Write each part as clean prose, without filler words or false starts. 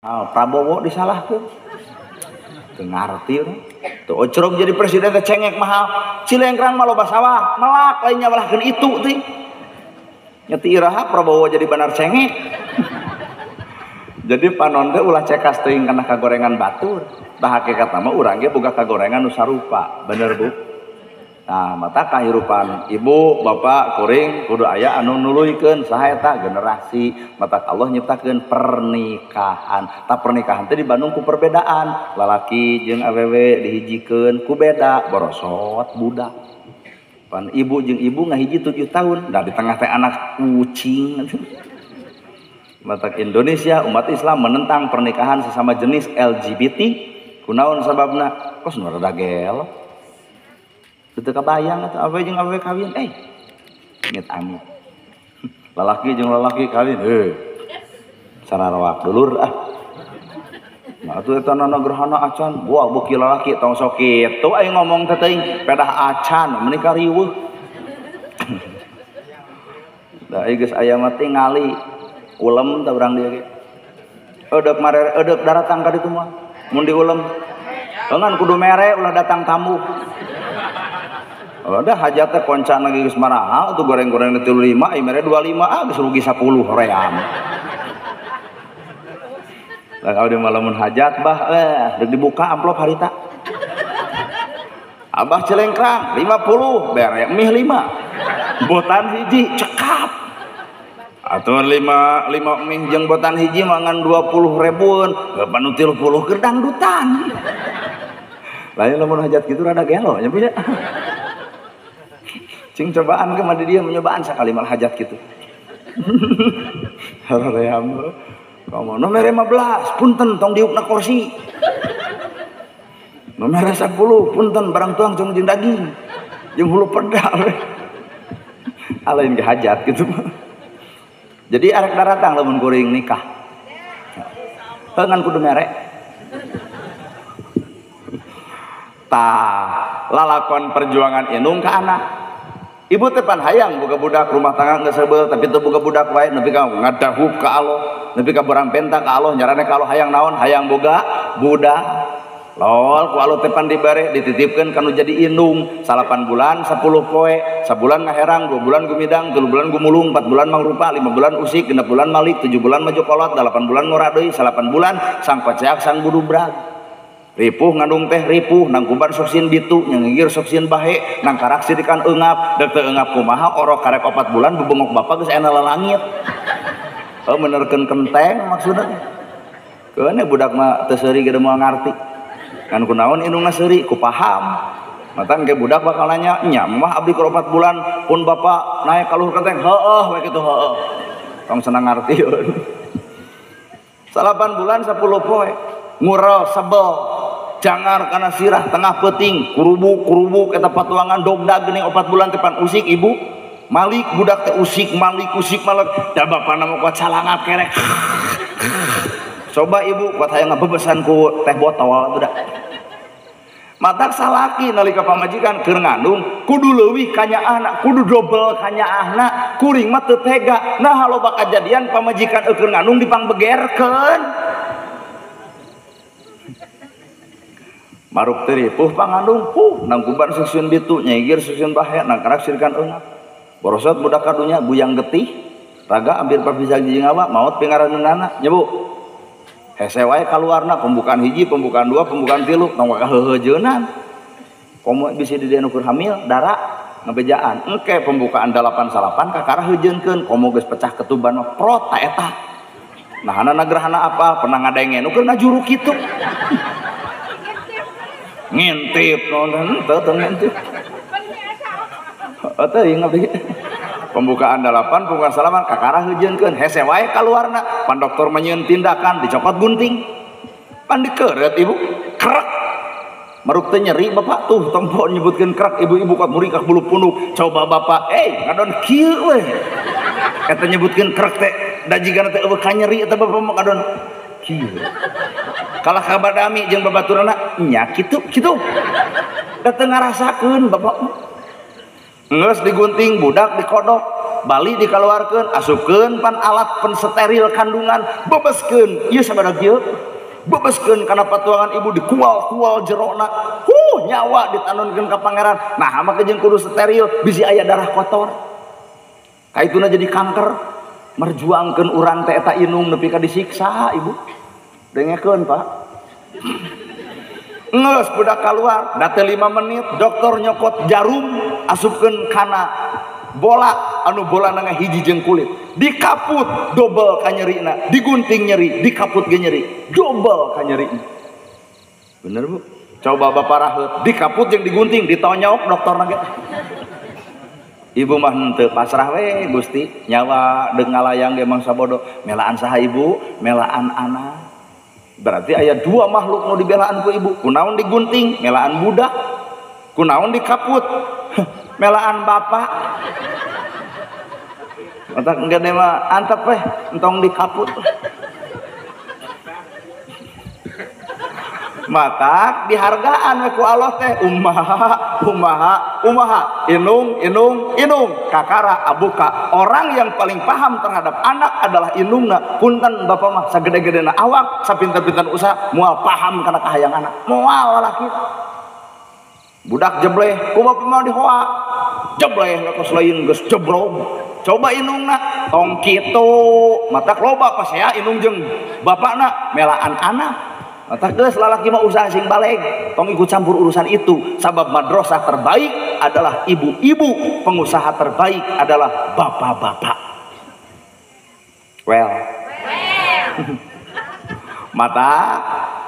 Ah, Prabowo disalahkeun. Teu ngarti tuh ocrog jadi presiden teh cengek mahal. Cilengkrang mah loba sawah, melak lain nyawalahkeun itu teh. Nyeti iraha Prabowo jadi banar cengek. Jadi panon teh ulah cekas teuing kana kagorengan batur. Tah hakikatna mah urang ge boga kagorengan nu sarupa. Bener Bu? Nah, mata kahirupan ibu, bapak, kuring kudu aya anu nuluykeun saha eta generasi. Mata Allah nyiptakeun pernikahan. Tah pernikahan teh di Bandung ku perbedaan. Lalaki jeung awewe dihijikeun ku beda, borosot budak. Pan ibu jeung ibu ngahiji 7 tahun, da di tengah teh anak kucing. Mata Indonesia umat Islam menentang pernikahan sesama jenis LGBT. Kunaon sababna? Kos nu rada gelo. Teu kabayang atuh awewe jeung awewe kawin amit amit. Lalaki jeung lalaki kawin heuh. Sararawak dulur ah. Nah atuh eta nana gerhana acan, wah beuki lalaki tong sok kitu aing ngomong teh teuing pedah acan meuni kariweuh. Da ieu geus aya mah tingali ulem tah urang dieu ge. Eudek marere eudek daratang ka ditu mah. Mun diulem ngan kudu mere ulah datang tamu. Udah hajatnya koncana geus marahal tuh goreng-goreng 35 ieu mere 25 ah geus rugi 10 hoream. Lah kalau di malamun hajat bah deuk dibuka amplop harita. Abah Cilengkrang 50 bere mie 5. Botan hiji cekap. Atuh 5 mie jeung botan hiji mangan 20 ribuan, panu 30 keur dangdutan. Lain lamun hajat kitu rada gelo nya punya. Cing cobaan ke mandi dia menyobaan sekali mal hajat gitu. Haream. Kamu nomor 15 punten tong diukna kursi. Nomor 10 punten barang tuang jeung daging. Jeung hulu pedal. Alain ge hajat gitu. Jadi arek daratang lamun kuring nikah. Heuh ngan kudu mere. Tah, lalakon perjuangan indung ka anak. Ibu teh pan hayang boga budak rumah tangga geus seubeuh tapi teu boga budak wae nepi ka ngadahup ka Allah, nepi ka barang penta ka Allah, nyarane ka Allah hayang naon? Hayang boga budak. Lol ku Allah teh pan dibere dititipkeun ka nu jadi indung 8 bulan 10 poe, sabulan ngaherang, 2 bulan gumidang, 3 bulan gumulung, 4 bulan mangrupa, 5 bulan usik, 6 bulan malik, 7 bulan maju kolot, 8 bulan ngora deui, 8 bulan sang paceak sang budubrag. Ripuh ngandung teh ripuh nangkuban sok sieun bitu nyangigir sok sieun bahe nangkarak sidikan eungap deuk teu eungap kumaha orok karek 4 bulan bebengok bapak geus aya lalangit. Oh menerkeun kenteng maksudna. Keun budak mah teu seuri ge moal ngarti. Kan kunaon indungna seuri ku paham. Matan ge budak bakal nanya, "Nya mah abdi keur 4 bulan pun bapak naik ka luhur kenteng." Heueuh we kitu heueuh. Tong senang ngartieun. 8 bulan 10 poe ngurel sebel jangar kana sirah tengah peuting kurubuk-kurubuk eta patuangan dogdag geuning 4 bulan teh pan usik ibu malik budak teh usik malik usik malik da bapana mah kuat calangap kerek. Coba ibu kuat hayang ngabebesan ku teh botol budak. Matak salaki nalika pamajikan keur ngandung kudu leuwih kanyaahna kudu dobel kanyaahna kuring mah teu tega. Nah loba kajadian pamajikan keur ngandung dipangbegerkeun. Maruk teh ripuh pangandung, nangkuban sieun bitu, nyegir sieun bahe, nangkarak sirikan eungap. Borosot budak kadunya guyang getih, raga ambil papisah jeung awak, maot pingaraneunana, nya Bu. Hese wae kaluarna pembukaan hiji, pembukaan dua, pembukaan tilu, tong kaheuheujeunnan. Komo bisi di dieu nu keur hamil, dara ngabejaan. Engke pembukaan 8 salapan kakara heujeunkeun, komo geus pecah ketuban mah prot ta eta. Nah, gerhana apa? Pernah ngadenge nu keur ngajuru kitu. Ngintip nonton teu ngintip. Teu ingat deui. Pembukaan 8, pembukaan salaman kakara heujeunkeun hese wae kaluarna. Pan dokter mah nyieun tindakan dicokot gunting. Pan dikeureut ibu, krek. Maruk teh nyeri bapak tuh tempo nyebutkeun krek ibu-ibu kuat muringkak bulu punuk. Coba bapak, ngadon kieu we. Eta nyebutkeun krek teh da jigana teh eueuh kanyeri eta bapak mah ngadon kieu. Kalah kabadami jeung babaturana nya kitu kitu. Da teu ngarasakeun bapak. Geus digunting budak dikodok, bali dikaluarkeun, asupkeun pan alat pensteril kandungan, bebeskeun. Ieu sabada kieu. Bebeskeun kana patuangan ibu dikual-kual jerona. Huh, nyawa ditanunkeun ka pangeran. Nah, make jeung kudu steril bisi aya darah kotor. Kaituna jadi kanker. Merjuangkeun urang teh eta inung nepi ka disiksa ibu. Dengekeun, Pak. Geus budak kaluar, da teh 5 menit dokter nyokot jarum asupkeun kana bola anu bola na hiji jeung kulit dikaput dobel kanyerina, digunting nyeri, dikaput ge nyeri, dobel kanyerina. Bener bu? Coba bapak raheut dikaput jeung digunting ditonyok dokterna ge. Ibu mah henteu pasrah we Gusti, nyawa deung ngalayang ge mangsa bodoh. Melaan saha ibu? Melaan anak. Berarti aya dua makhluk nu dibelaan ku ibu. Kunaon digunting? Melaan budak. Kunaon dikaput? Melaan bapak. Otak enggak mah antep weh, entong dikaput. Matak dihargaan we ku Allah teh umaha umaha umaha inung inung inung kakara abuka. Orang yang paling paham terhadap anak adalah inungna. Punten bapak mah sagede-gedena awak sapinter-pinter usaha moal paham kana kahayang anak. Moal lalaki. Budak jebleh ku bapak mah dihoa. Jebleh kos lain geus jebrog. Coba inungna tong kitu matak loba pasea inung jeung bapakna melaan anak. Mata geus lalaki mah usaha sing baleg, tong ikut campur urusan itu. Sabab madrasah terbaik adalah ibu-ibu, pengusaha terbaik adalah bapak-bapak. Well. Mata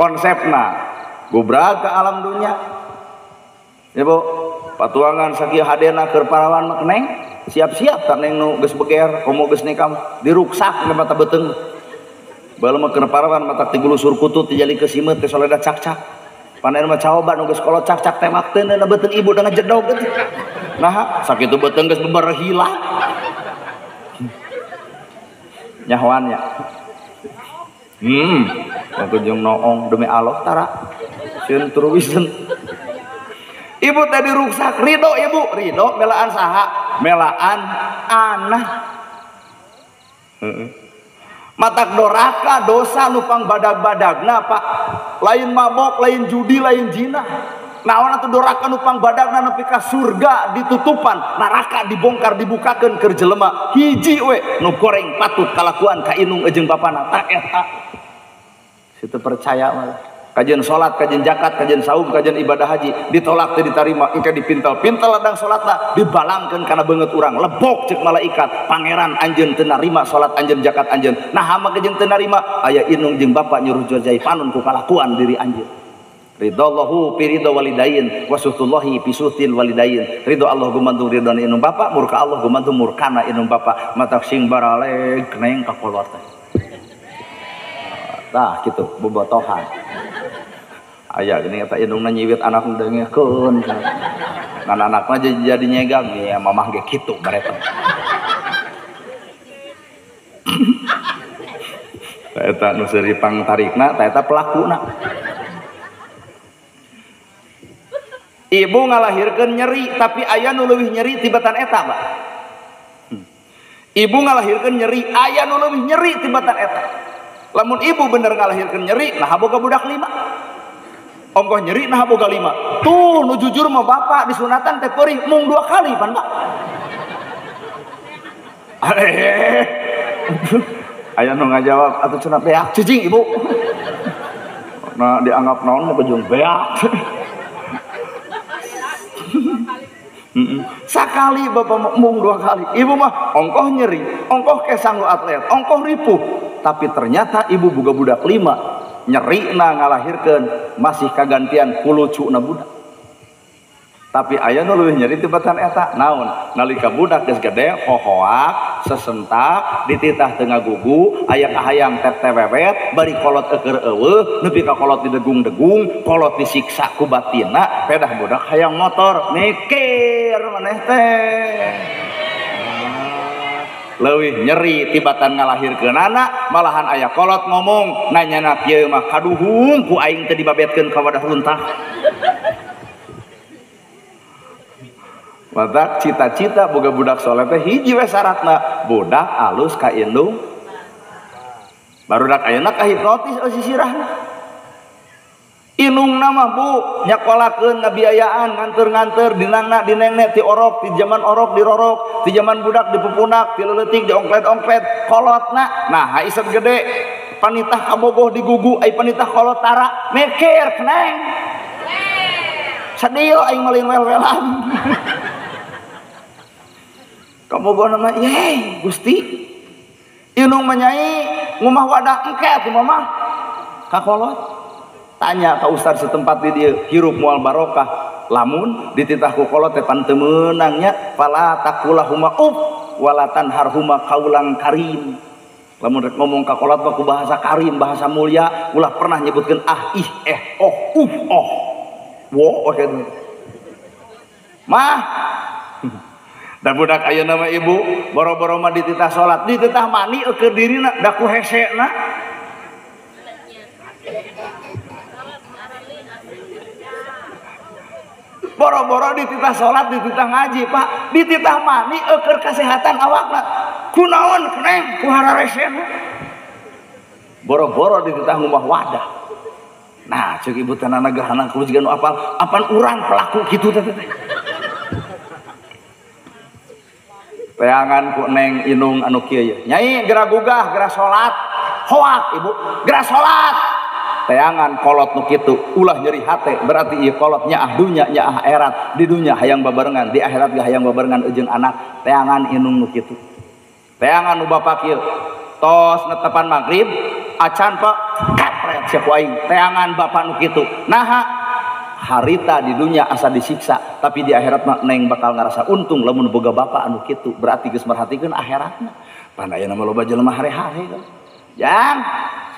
konsepna gubrak ke alam dunia. Ya Bu, patuangan sakieu hadena keur parawan mah neng, siap-siap tak neng nu geus beger, komo geus nikah diruksak ke mata beuteung. Baheula mah keur parawan mata ti gulusur kutut dijali ke simeut teh soleda cak-cak. Panen mah caoba nu geus kolot cak-cak teh teu na beuteung ibu da ngajedog teh. Nah, sakitu beuteung geus beberhila. Nyahoan nya. Waktu jeung noong demi Allah tara. Sieun turuwisen. Ibu tadi ruksak, ridho ibu, ridho melaan saha? Melaan anak. Heeh. Matak doraka dosa nupang badag-badagna Pak, lain mabok, lain judi, lain zina. Naon atuh doraka nupang badagna nepi ka surga ditutupan, neraka dibongkar dibukakeun keur jelema. Hiji we nu goreng patut kalakuan ka inung jeung bapana ta eta. Situ percaya mah. Kajian salat, kajian zakat, kajian saum, kajian ibadah haji ditolak teu ditarima, engke dipintal-pintal ladang salatna dibalangkeun kana beungeut urang, lebok cek malaikat, pangeran anjeun teu narima salat anjeun zakat anjeun. Nah make jeung teu narima, aya inung jeung bapa nyuruh jojai panun ku kalakuan diri anjeun. Ridallahu fi ridha walidain wa suhtullahi fi suhtil walidain. Ridho Allah gumantung ridhona inung bapa, murka Allah gumantung murkana inung bapa. Matak sing baraleg neng ka kolot teh. Tah kitu bobotohan. Aya gini eta indungna nyiwit anak dengekeun. Ngan anakna jadi nyegang ya mamah ge kitu bareto. Ta eta nu seuri pangtarikna, ta eta pelakuna. Ibu ngalahirkeun nyeri, tapi aya nu leuwih nyeri tibatan eta, Pak. Ibu ngalahirkeun nyeri, aya nu leuwih nyeri tibatan eta. Lamun ibu bener ngalahirkeun nyeri, nah boga budak 5. Ongkoh nyeri nah boga 5. Tuh nu jujur mah bapak disunatan teh perih mung 2 kali pan Pak. Areh. Aya nu ngajawab atuh cenah beak cicing ibu. Nah dianggap naon mah kejung beak. Sakali bapak mung 2 kali. Ibu mah ongkoh nyeri, ongkoh kesang nu atlet, ongkoh ripuh. Tapi ternyata ibu boga budak 5. Nyeri na ngalahirkeun masih kagantian kulucuna budak. Tapi aya nu leuwih nyeri tibatan eta naon? Nalika budak geus gede hohoak, sesentak, dititah teu ngagugu, aya kahayang tetewewet, bari kolot eueur eueuh, nepi ka kolot didegung-degung, kolot disiksa ku batinna, pedah budak hayang motor, mikir maneh teh. Leuwih nyeri tibatan ngalahirkeun anak, malahan aya kolot ngomong nanyana kieu mah kaduhung ku aing teh dibabetkeun ka wadah runtah. Matak cita-cita boga budak soleh teh hiji we syaratna, budak alus ka indung. Barudak ayeuna kahipnotis sisirahna. Inung nama bu nyakolakeun ngabiayaan nganter-nganter dinangna dinengnek ti orok ti zaman orok dirorok ti zaman budak dipupunak ti leutik diongklet-ongklet kolotna nah iset gede panitah kabogoh digugu ai panitah kolot tara mikir keneng sedih aing malin wel-welan kabogoh nama ye Gusti inung menyai ngumah wadah engke atuh mama ka kolot. Tanya ka ustaz setempat di dia hirup mual barokah lamun dititah ku kolot teh pan teu meunang nya fala taqulahuma uf wala tanharhuma kaulang karim. Lamun rek ngomong ka kolot mah ku bahasa karim, bahasa mulia, ulah pernah nyebutkeun ah ih eh oh uh oh. Wo oke. Mah da budak ayeuna mah ibu boro-boro mah dititah salat, dititah mani keur dirina da ku hesena. Boro-boro dititah salat, dititah ngaji, Pak, dititah mani eukeun kesehatan awakna. Kunaon keneng ku hararesena. Boro-boro dititah ngumah wadah. Nah, ceuk ibu teh nana gerhana kudu jiga nu apal, apan urang pelaku kitu teh teh. Teangan ku neng inung anu kieu ye. Nyai geura gugah, geura salat. Hoak ibu, geura salat. Teangan kolot nu kitu ulah nyeri hate berarti ieu kolot nyaah dunya nyaah akhirat di dunya hayang babarengan di akhirat ge hayang babarengan jeung anak. Teangan inung nu kitu, teangan nu bapak kieu tos netepan magrib acan pak kapret sia ku aing. Teangan bapak nu kitu naha harita di dunya asa disiksa tapi di akhirat mah neng bakal ngarasa untung lamun boga bapak anu kitu berarti geus merhatikeun akhiratna. Pan ayeuna mah loba jelema hare-hare jang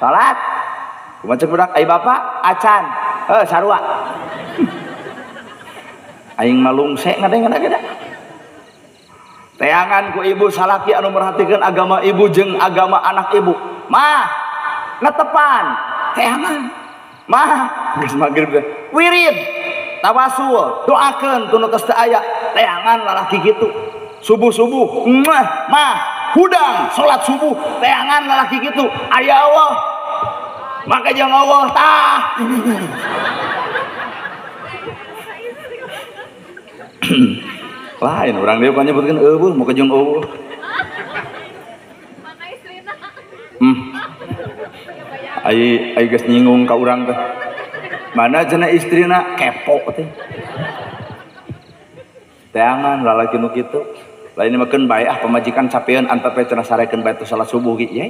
salat kumaha cek budak ai bapak acan heuh sarua aing malungse ngadeng-ngadeng. Teangan ku ibu salaki anu merhatikeun agama ibu jeung agama anak ibu mah netepan teangan mah geus magrib teh wirid tawasul doakeun tunu tos teu aya teangan lalaki kitu subuh-subuh mah mah hudang salat subuh teangan lalaki kitu aya Allah maka jangan Allah tah. Lain orang dia kan nyebutkeun eueuh mau kejeng eueuh. Ai ai geus nyinggung ka urang teh. Mana cenah istrina kepo teh. Teangan lalaki nu kitu. Lain mah keun bae ah pamajikan capeun antep we cenah sarekeun bae teh salat subuh ge ye.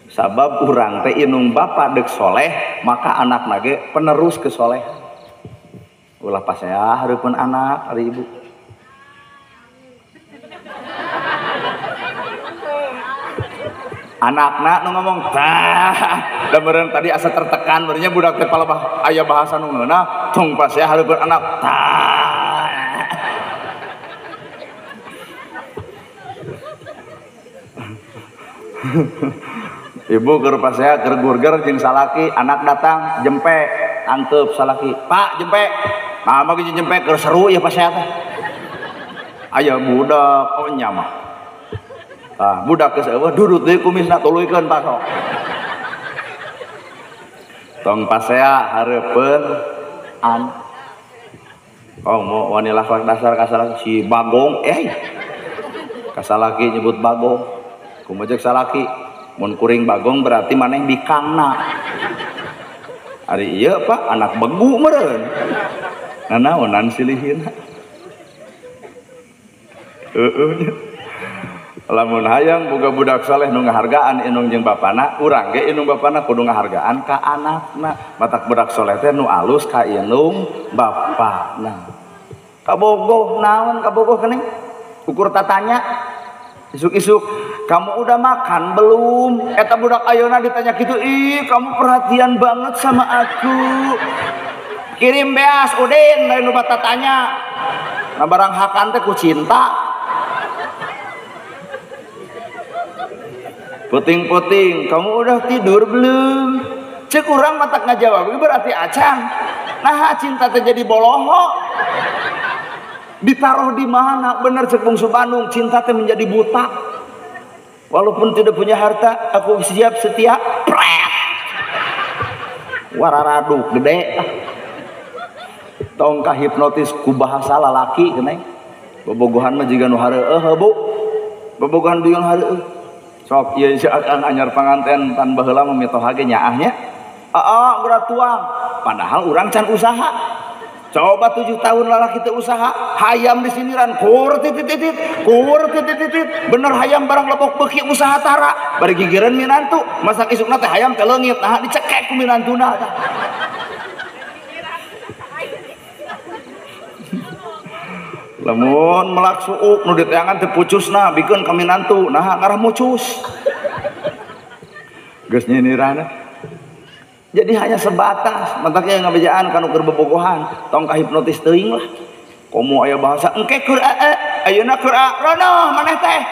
Sabab urang teh inung bapak dek soleh maka anak nage penerus ke soleh. Ulah pasea hareupeun anak ari ibu. Anakna nu ngomong tah da meureun tadi asa tertekan meureunnya budak teh palebah aya bahasa nu ngeunah tong pasea hareupeun anak tah. Ibu keur pasea keur gurger jeung salaki, anak datang jempe, tangkep salaki. Pak, jempe. Nah, mah jeung jempe keur seru ieu pasea teh. Aya budak, oh nya mah. Tah, budak geus eueuh durut deui kumisna tuluykeun pasok. Tong pasea hareupeun an. Oh, mau wani lakhlak dasar ka salaki si Bagong, eh. Ka salaki nyebut Bagong. Kumaha ceuk salaki? Mun kuring Bagong berarti maneh bikangna. Ari ieu Pak anak begu meureun. Nanaonan silihina. Heueuh nya. Lamun hayang boga budak saleh nu ngahargaan inung jeung bapana, urang ge inung bapana kudu ngahargaan ka anakna. Matak budak saleh teh nu alus ka inung bapana. Kabogoh naon kabogoh kening? Ukur tatanya isuk-isuk kamu udah makan belum? Eta budak ayeuna ditanya gitu, ih kamu perhatian banget sama aku. Kirim beas Udin lain nu tanya. Nah barang hakan teh ku cinta. Puting-puting, kamu udah tidur belum? Cek urang matak ngajawab berarti acan. Nah cinta teh jadi boloho. Ditaruh di mana? Bener cek Bungsu Bandung, cinta teh menjadi buta. Walaupun tidak punya harta, aku siap setia. Pret. Wararaduk gede. Tong ka hipnotis ku bahasa lalaki keneh. Bobogohan mah jiga nu hareueuh Bu. Bobogohan duyung hareueuh. Sok ieu si akang anyar panganten tan baheula mah mitoha ge nyaahnya. Aa geura tuang. Padahal urang can usaha. Coba 7 tahun lalaki teu usaha, hayam disiniran kur titit titit, kur titit titit, bener hayam barang lebok beuki usaha tara, bari gigireun minantu, masak isukna teh hayam teh leungit, nah dicekek ku minantuna tah. Lamun melak suuk nu diteangan teh pucusna bikeun ka minantu, nah ngarah mucus. Geus nyinirana. Jadi hanya sebatas mantaknya ngabejaan kanu keur bobogohan tong ka hipnotis teuing lah. Komo aya bahasa engke keur ee ayeuna keur a ronoh maneh teh.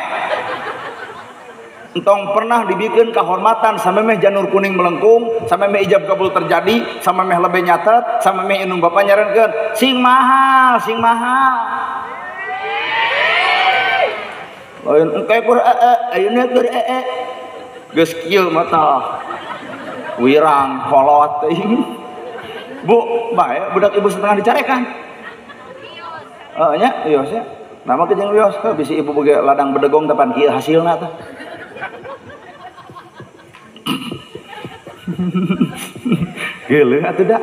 Entong pernah dibikeun kahormatan samemeh janur kuning melengkung, samemeh ijab kabul terjadi, samemeh lebe nyatet, samemeh indung bapa nyarankeun sing mahal, sing mahal. Lain engke keur ee ayeuna keur ee. Geus kieu mah tah. Wirang kolot Bu, bae budak ibu setengah dicarekan. Heeh nya, wios nya. Nama ke jeung wios, heuh bisi ibu boga ladang bedegong tapan kieu hasilna tah. Geuleuh atuh da.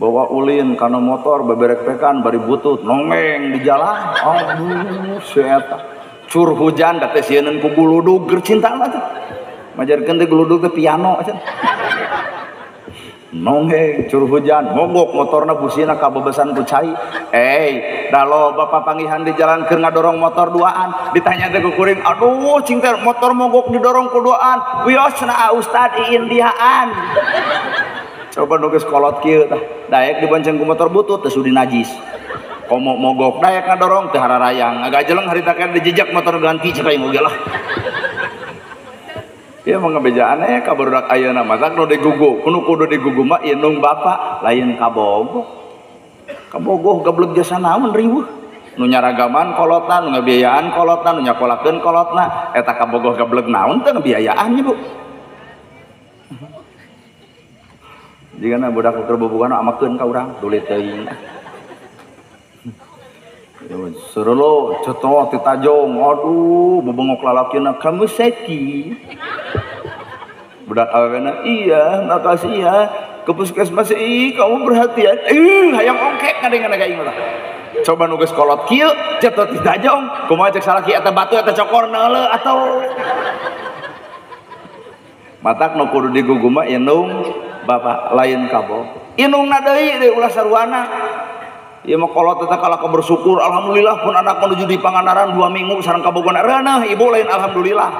Bawa ulin kana motor beberek pekan bari butut nongeng di jalan. Aduh, si eta. Cur hujan da teh sieun ku guludug keur cinta mah teh. Majarkeun teh guludug teh piano cenah. Nongeng cur hujan mogok motorna busina kabebesan ku cai. Da loba papanggihan di jalan keur ngadorong motor duaan, ditanya teh ku kuring, aduh cing teh motor mogok didorong ku duaan. Wios cenah ustad iindiaan. Coba nu geus kolot kieu tah, daek dibonceng ku motor butut teh sudi najis. Komo mogok daek ngadorong teh hararayang, ngagajeleng harita keneh dijejak motor ganti cek aing oge lah. Ya mah ngabejaan aya ka barudak ayeuna mah tak nu digugu, nu kudu digugu mah indung bapa lain kabogoh. Kabogoh gablek jasa naon riweuh. Nu nyaragaman kolotna, nu ngabiayaan kolotna, nu nyakolakeun kolotna, eta kabogoh gablek naon teh ngabiayaan nya Bu. Jigana budak keur bobogohan amakeun ka urang dulit teuing. Serelo cetoh ti tajong, aduh bebengok lalakina kamu seki. Budak awena iya makasih ya ke puskesmas ih kamu perhatian ih hayang ongkek ngadengan ka aing mah. Coba nu geus kolot kieu cetoh ti tajong kumaha cek salaki eta batu eta cokor neuleuh atau matak nu kudu digugu mah indung bapak lain kabogoh. Indungna deui deui ulah saruana. Ieu mah kolot eta kalah bersyukur alhamdulillah pun anak menuju di Pangandaran 2 minggu sareng kabogohna reuneuh ibu lain alhamdulillah.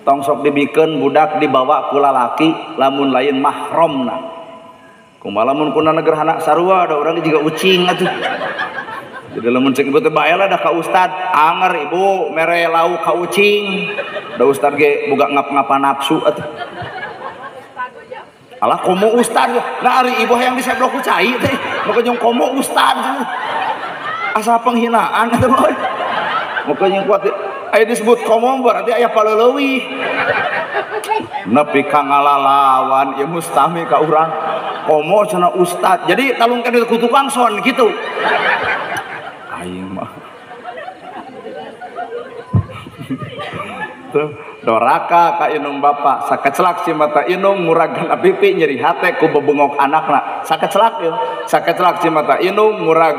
Tong sok dibikeun budak dibawa ku lalaki lamun lain mahromna. Kumaha lamun kuna negerhana sarua da urang juga ucing atuh. Jadi lamun cek ibu teh bae lah da ka ustad, anger ibu mere lauk ka ucing. Da ustad ge boga ngap-ngapa nafsu atuh. Alah komo ustad, nah ari ibu hayang diseblok ku cai teh, maka jeung komo ustad. Asa penghinaan eta mah. Maka jeung kuat aya disebut komo berarti aya paleleuwih. Nepi ka ngalalawan ieu mustami ka urang. Komo cenah ustad. Jadi talungkeun ku tukang son kitu. Aing mah. Tuh doraka ka indung bapa sakecelak si mata indung murag kana pipi nyeri hate ku bebengok anakna sakecelak ieu sakecelak si mata indung murag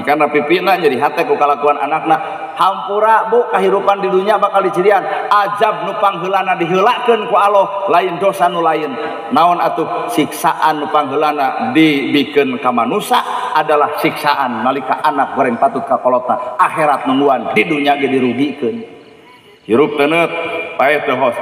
kana pipina nyeri hate ku kalakuan anakna. Hampura Bu kahirupan di dunia bakal dicirian azab nu pangheulana diheulakeun ku Allah lain dosa nu lain naon atuh siksaan nu pangheulana dibikeun ka manusa adalah siksaan nalika anak goreng patut ka kolotna akhirat nungguan di dunia ge dirugikeun. Hirup teuneut paeh teu hos.